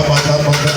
Maka maka.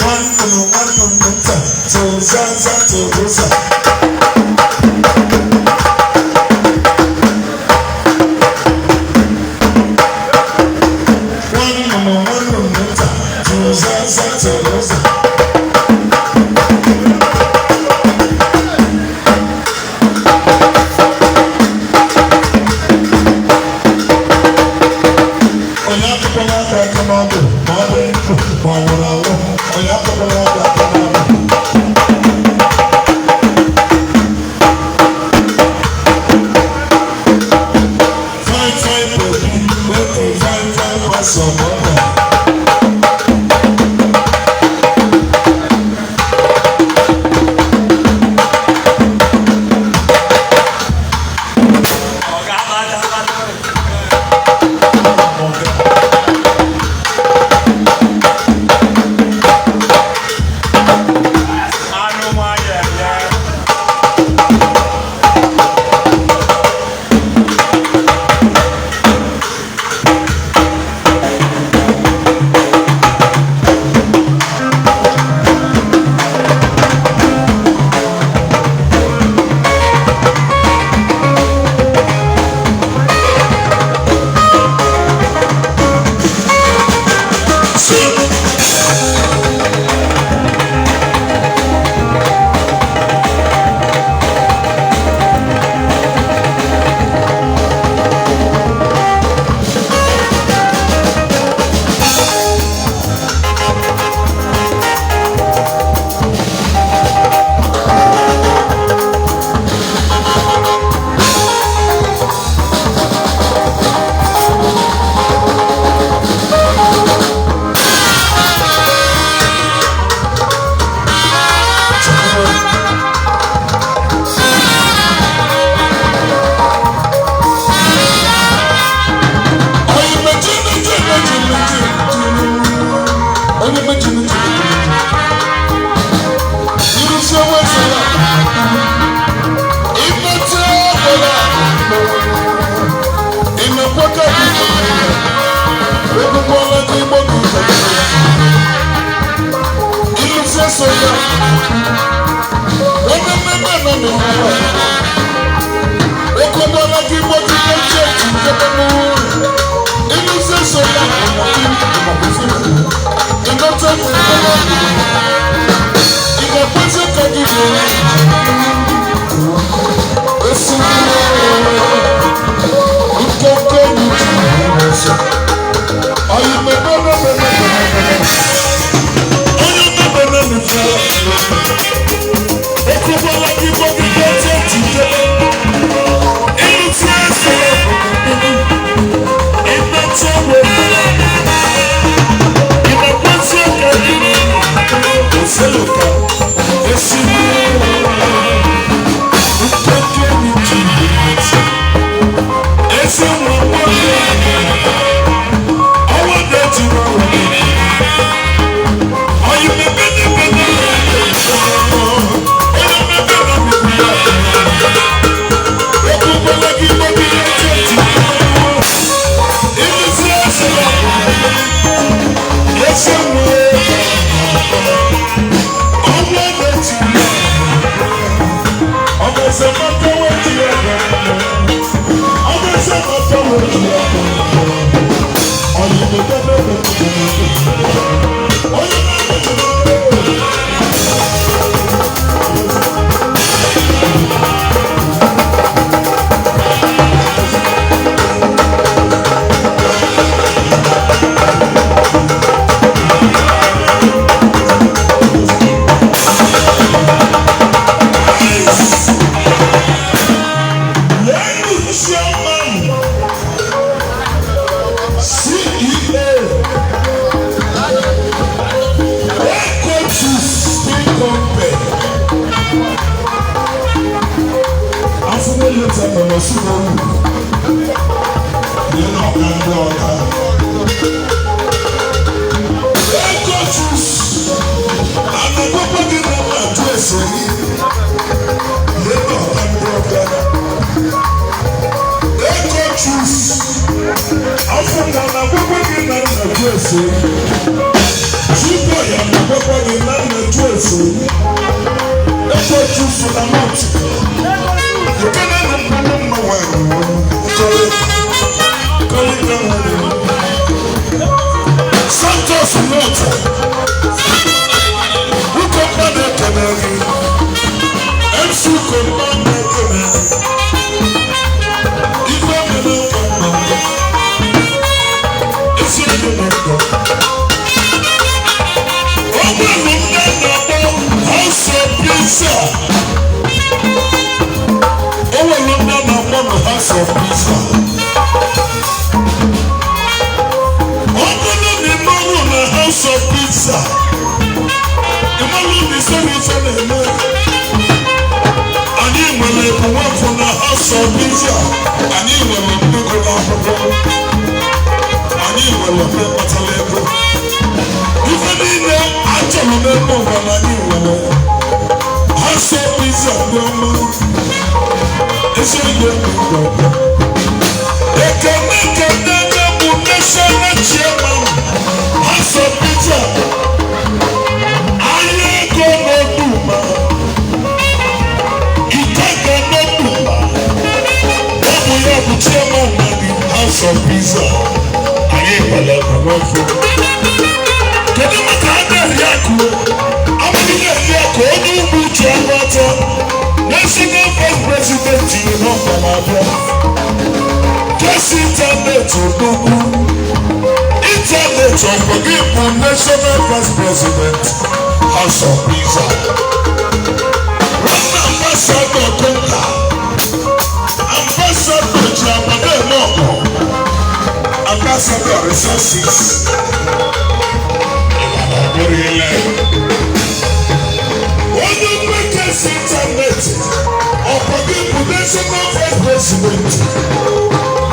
Nwanne nta tozaza tozosa. Nwanne nta tozaza tozosa. Onye atụkwala aka aka n'ọdụ ma ọ dị ndụ ma ọ nwụrụ anwụ. Onye atụkwala aka aka n'ọdụ. Fine fine baby, wey dey fine fine pass your mother. Onye mechiri irụsi ọnwa esela imechi ọbụla ịnakwaka gị ekwukwala gị igbo gị. Irụsi eso ya onye mmemme nọ n'ụwa ekwukwala gị igbo gị mechie ntị n'ụlọ. Irụsi eso ya ịnọta ị ga-ekwesị ka gị were esi nkenke n'uche ọyị mebe mebe mebe onye mebe mebe ekwukwala gị gbogide ntị ntị ịrụsi esi ịmecha wee ị na-ekwesị ka gị oseluka esi nkenke n'uche esi nwa nwoke ọnwa na-eti nwa nwoke ọyị mebe mebe mebe onye mebe na mebe ya ekwukwala gị gbogide ntị ntị ịrụsi esi ya esi nwa ọnwa na-eti ọmọ ẹsẹ̀ mọ́tò wọ́n ti yẹ ọmọ ẹsẹ̀ mọ́tò wọ́n ti yẹ ọyìn mẹ́tẹ́ mẹ́tẹ́ ọyìn mẹ́tẹ́. Lẹ́yìn chairman CEO Ecotus Steel Company. Afúnilẹ́tẹ̀ mọ̀nà síbòrò nínú ọ̀gá ndị ọ̀gá. Ecotus ànàgbọ́gbọ́ gị na mma atụ ese gị nínú ọ̀gá ndị ọ̀gá. Ego chus afọ na na akwụkwọ gị na nna ju ese tupu ya na akwụkwọ gị na nna ju ese. Ego chus na mọt nke na na mmanụ mma nwanyị kọrị kọrị ka nwere Santos mọt ụkọ mmadụ ekene gị MC ụkọ mmadụ ekene gị. Ife mere mma esi ego na ndụ. Ọ bụrụ nne na-akpọ House of Pizza. O nwere nne na-akpọ na House of Pizza. Ọ bụrụ na ị marụ na House of Pizza, ị marụ na ise na ife na-eme. Anyị nwere ebumafọ na House of Pizza. Anyị nwere ndị gụrụ akwụkwọ. Anyị nwere ndị kpatara ego. Ife niile achọrọ n'ebe ụwa na anyị nwere. House of Pizza ndị ọma. Ezi onye ndụ. Ekene ekene nye bụ national chairman House of Pizza. Ahịa ego n'Oduma. Ikaga n'Oduma. Ọ bụ ya bụ chairman na the House of Pizza. Anyị nwere ebumafọ. Kedu maka a na-eri akụ? Amaghị na-eri akụ onye ugwu uche ọnụ atọ. National Vice President nọmba na-abịa. Kesi ịntanetị odogwu. Ịntanetị ọkwa gị bụ National Vice President House of Pizza. Nwanne ambassador Konka. Ambassador ji agbado eme ọgụ. Ambassador resources. Onye mmekasị ịntanetị ọkwa gị bụ National Vice President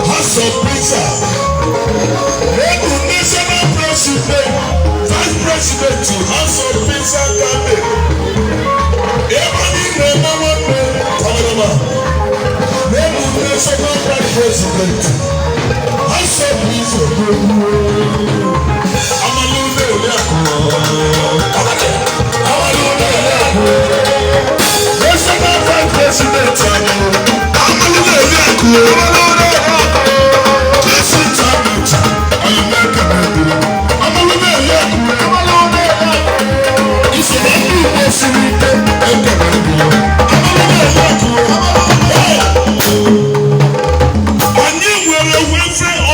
House of Pizza. Ebu National President Vice President, House of Pizza Garden. Ebe anyị na-eme nwanne cameraman na-emu national vice president, House of Pizza.